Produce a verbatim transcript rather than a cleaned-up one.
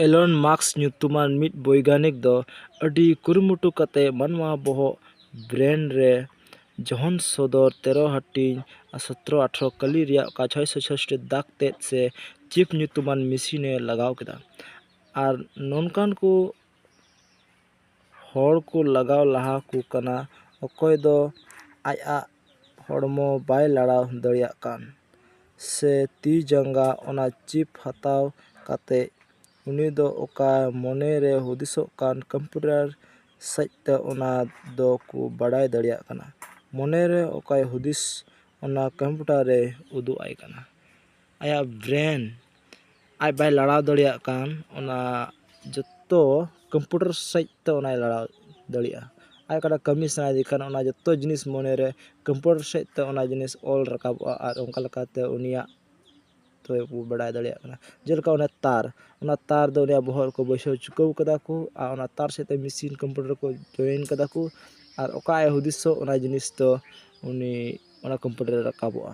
ᱮᱞᱚᱱ mask ᱧᱩᱛᱩᱢᱟᱱ ᱢᱤᱫ ᱵᱳᱭᱜᱟᱱᱤᱠ ᱫᱚ ᱟᱹᱰᱤ ᱠᱩᱨᱩᱢᱩᱴᱩ ᱠᱟᱛᱮ ᱢᱟᱱᱣᱟ ᱵᱚᱦᱚᱜ ᱵᱨᱮᱱ ᱨᱮ ᱡᱚᱦᱚᱱ ᱥᱚᱫᱚᱨ ᱛᱮᱨᱚ ᱦᱟᱹᱴᱤᱧ ᱟᱨ ᱥᱚᱛᱨᱚ ᱟᱴᱷᱨᱚ ᱠᱟᱹᱞᱤ ᱨᱮᱭᱟᱜ ᱚᱠᱟ ᱪᱷᱚᱭᱥᱚ ᱪᱷᱚᱥᱴᱤ ᱫᱟᱜᱽ ᱛᱮᱫ ᱥᱮ ᱪᱤᱯ ᱧᱩᱛᱩᱢᱟᱱ ᱢᱮᱥᱤᱱᱮ ᱞᱟᱜᱟᱣ ᱠᱮᱫᱟ᱾ ᱟᱨ ᱱᱚᱝᱠᱟᱱ ᱠᱚ ᱦᱚᱲ ᱠᱚ ᱞᱟᱜᱟᱣ ᱞᱟᱦᱟ ᱠᱚ ᱠᱟᱱᱟ, ᱚᱠᱚᱭ ᱫᱚ ᱟᱡᱟᱜ ᱦᱚᱲᱢᱚ ᱵᱟᱭ ᱞᱟᱲᱟᱣ ᱫᱟᱲᱮᱭᱟᱜ ᱠᱟᱱ ᱥᱮ ᱛᱤ ᱡᱟᱸᱜᱟ ᱚᱱᱟ ᱪᱤᱯ ᱦᱟᱛᱟᱣ ᱠᱟᱛᱮ ᱩᱱᱤ ᱫᱚ ᱚᱠᱟ ᱢᱚᱱᱮ ᱨᱮ ᱦᱩᱫᱤᱥᱚᱜ ᱠᱟᱱ ᱠᱚᱢᱯᱤᱭᱩᱴᱟᱨ ᱥᱮᱫ ᱛᱮ ᱚᱱᱟ ᱫᱚ ᱠᱚ ᱵᱟᱰᱟᱭ ᱫᱟᱲᱮᱭᱟᱜ ᱠᱟᱱᱟ᱾ ᱢᱚᱱᱮ ᱨᱮ ᱚᱠᱟᱭ ᱦᱩᱫᱤᱥ ᱚᱱᱟ ᱠᱚᱢᱯᱤᱭᱩᱴᱟᱨ ᱨᱮ ᱩᱫᱩᱜ ᱟᱭ ᱠᱟᱱᱟ᱾ ᱟᱭᱟᱜ ᱵᱨᱮᱱ ᱟᱡ ᱵᱟᱭ ᱞᱟᱲᱟᱣ ᱫᱟᱲᱮᱭᱟᱜ ᱠᱟᱱ ᱚᱱᱟ ᱡᱚᱛᱚ ᱠᱚᱢᱯᱤᱭᱩᱴᱟᱨ ᱥᱮᱫ ᱛᱮ ᱚᱱᱟᱭ ᱞᱟᱲᱟᱣ ᱫᱟᱲᱮᱭᱟᱜᱼᱟ᱾ ᱟᱡ ᱚᱠᱟᱴᱟᱜ ᱠᱟᱹᱢᱤ ᱥᱟᱱᱟᱭᱮᱫᱮ ᱠᱷᱟᱱ ᱚᱱᱟ ᱡᱚᱛᱚ ᱡᱤᱱᱤᱥ ᱢᱚᱱᱮ ᱨᱮ ᱠᱚᱢᱯᱤᱭᱩᱴᱟᱨ ᱥᱮᱫ ᱛᱮ ᱚᱱᱟ ᱡᱤᱱᱤᱥ ᱚᱞ ᱨᱟᱠᱟᱵᱚᱜᱼᱟ ᱟᱨ ᱚᱱᱠᱟ ᱞᱮᱠᱟᱛᱮ ᱩᱱᱤᱭᱟᱜ ᱛᱚ ᱵᱚ ᱵᱟᱲᱟᱭ ᱫᱟᱲᱮᱭᱟᱜ ᱠᱟᱱᱟ᱾ ᱡᱮᱞᱮᱠᱟ ᱚᱱᱟ ᱛᱟᱨ, ᱚᱱᱟ ᱛᱟᱨ ᱫᱚ ᱩᱱᱤᱭᱟᱜ ᱵᱚᱦᱚᱜ ᱨᱮᱠᱚ ᱵᱟᱹᱭᱥᱟᱹᱣ ᱪᱩᱠᱟᱹᱣ ᱠᱟᱫᱟ ᱠᱚ ᱟᱨ ᱚᱱᱟ ᱛᱟᱨ ᱥᱮᱫ ᱛᱮ ᱢᱮᱥᱤᱱ ᱠᱚᱢᱯᱤᱭᱩᱴᱟᱨ ᱠᱚ ᱡᱚᱭᱮᱱ ᱠᱟᱫᱟ ᱠᱚ ᱟᱨ ᱚᱠᱟ ᱟᱡ ᱦᱩᱫᱤᱥᱚᱜ ᱚᱱᱟ ᱡᱤᱱᱤᱥ ᱫᱚ ᱩᱱᱤ ᱚᱱᱟ ᱠᱚᱢᱯᱤᱭᱩᱴᱟᱨ ᱨᱮ ᱨᱟᱠᱟᱵᱚᱜᱼᱟ᱾